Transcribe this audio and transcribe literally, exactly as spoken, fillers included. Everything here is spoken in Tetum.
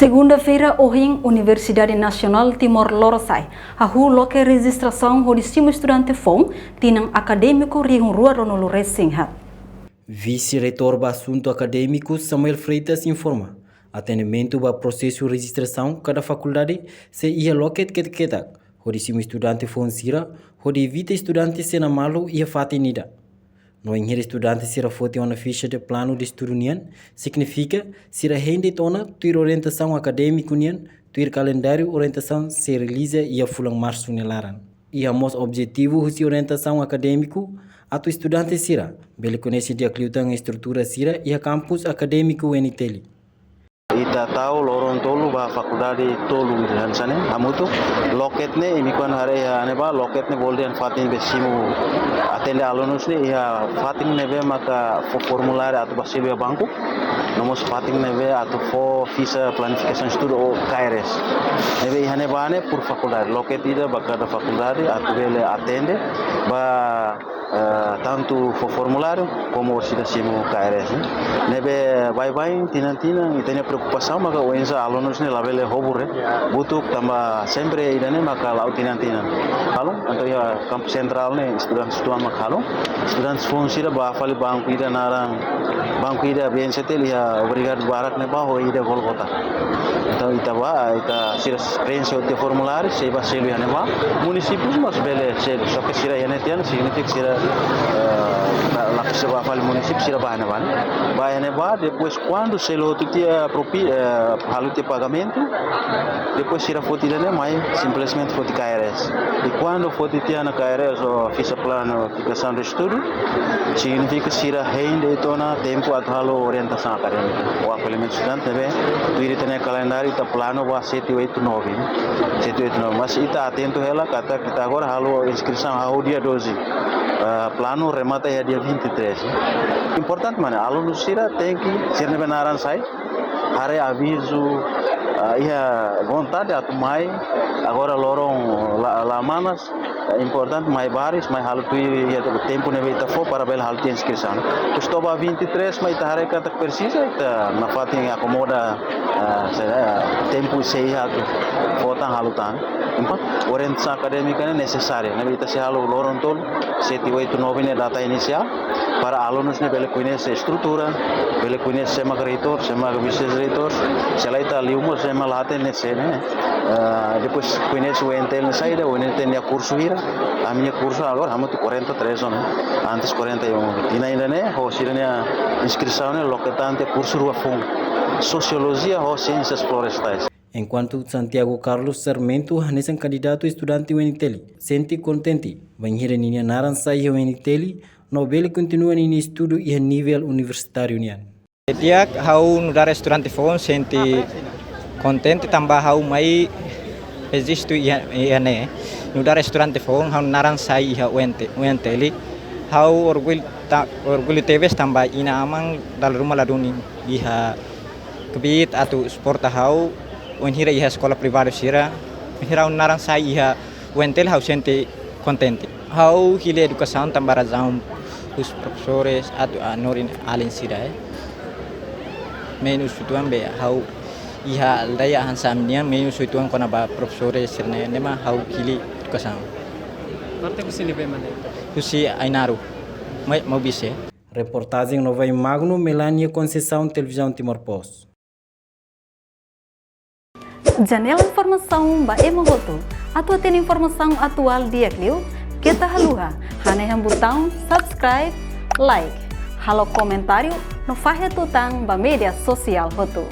Segunda-feira ohin, Universidade Nasionál Timor Lorosa'e hahú loket rejistrasaun hodi simu estudante foun tinan akadémiku rihun rua ruanulu-resin-haat. Vise-Reitór ba Asuntu Akadémiku, Samuel Freitas, informa atendimentu ba prosesu rejistrasaun kada fakuldade sei iha loket ketak-ketak hodi simu estudante foun sira, hodi evita estudante sei namalu iha fatin ida. No wainhira estudante sira foti ona fixa de planu de estudu nian, signifika sira hein de'it ona tuir orientasaun akadémiku nian, tuir kalendáriu orientasaun sei realiza iha fulan Marsu nia laran. Iha mós objetivu husi orientasaun akadémiku atu estudante sira bele koñese di'ak liután estrutura sira iha kampus akadémiku U N T L. Ita tau loron tolu ba fakuldade tolu ida hanesan ne'e, hamutuk. Loket ne'e, imi kuandu haree iha ne'ebá, loket ne'e bolu dehan fatin be simu atende alunus ne'e iha fatin ne'ebé maka fó formuláriu atu ba selu iha banku, no mós fatin ne'ebé atu fó fixa planifikasaun estudu ou K R S. Ne'ebé iha ne'ebá ne'e por fakuldade, loket ida ba kada fakuldade atu bele atende ba, eh, tantu fó formuláriu komu orsida simu K R S, ne'e. Ne'ebé baibain, tinan-tinan, ita-nia preokupasaun maka oinsá alunus ne'e labele hobur, eh. Butuk tanba sempre ida-ne'e maka la'o tinan-tinan. Halo, entaun iha kampus sentrál ne'e estudante uitoan mak halo. Estudante foun sira bá fali banku ida naran, banku ida B N C T L iha Obrigado barak ne'ebá ho ida Golgota. Entaun ita bá, ita sira preenxe tiha formuláriu, sei bá selu iha ne'ebá. Munisípiu mós bele selu, só ke sira iha ne'e tiha ona, signifika sira, eh, la, la presiza bá fali munisípiu, sira bá iha ne'ebá, ne'e. Bá iha ne'ebá, depois kuandu selu hotu tiha propi, eh, halo tiha pagamentu, depois sira foti ida-ne'e mai, simplesmente foti K R S. I kuandu foti tiha ona K R S ou fixa planificação de estudo, signifika sira hein de'it ona tempu atu halo orientasaun akadémika ou akolhimentu estudante ne'ebé tuir ita-nia kalendáriu ita planu ba sete, oito, nove, ne'e. Sete, oito, nove. Mas ita atentu hela katak ita agora halo inskrisaun hahú dia doze. Ah, planu remata iha dia vinte e três, ne'e. Importante mak ne'e, alunu sira tenke, sira ne'ebé naran sai, haree avizu, ah, iha vontade atu mai, agora loron la, la manas, importante mai baris, mai halo tuir iha tempu ne'ebé ita fó para bele halo tiha inskrisaun. Depois to'o ba vinte e três mai ita haree katak presiza, ita nafatin akomoda, ah, sei, ah, tempu sei iha atu fó tan halo tan. Entaun, orientasaun akadémika ne'e nesesária, ne'ebé ita sei halo loron tolu, sete, oito, nove ne'e data inisiál, para alunus ne'e bele koñese estrutura, bele koñese sé mak reitór, sé mak vise-reitór, se lae ita liu mós sé mak la hatene sé ne'e. Ah, depois koñese U N T L ne'e saida, U N T L nia kursu hira, ami-nia kursu agora hamutuk quarenta e três ona, antes quarenta e um. Tinan ida-ne'e, ho sira-nia inskrisaun ne'e loket tan tiha kursu rua foun, Sosiolojia ho Siénsias Florestais. Enkuantu Santiago Carlos Sarmento, hanesan kandidatu estudante U N T L, sente kontente bainhira ninia naran sai iha U N T L, no bele kontinua ninia estudu iha nivel universitáriu nian. Di'ak, ha'u nu'udar estudante foun sente kontente tanba ha'u mai rejistu iha, iha ne'e. Nu'udar estudante foun ha'u naran sai iha U N T, U N T L. Ha'u orgullu ta-, orgullu tebes tanba inan-aman dala ruma ladún iha kbiit atu suporta ha'u, wainhira iha eskola privadu sira, wainhira ha'u naran sai iha U N T L ha'u sente kontente. Ha'u hili edukasaun tanba razaun husi profesores atu hanorin alin sira, eh. Menus uitoan be ha'u iha aldeia hanesan ami-nian, menus uitoan kona-ba profesores sira-ne'e, ne'e mak ha'u hili edukasaun. Parte husi ne'ebé mak ne'e? Husi Ainaro, Mai-, Maubisse. Reportajen Novai Magno, Melania Conceição, Televizaun Timor Post. Janela informasaun ba ema hotu. Atu hatene informasaun atuál di'ak liu, keta haluha hanehan butaun subscribe, like, halo komentáriu no fahe tutan ba média sosiál hotu.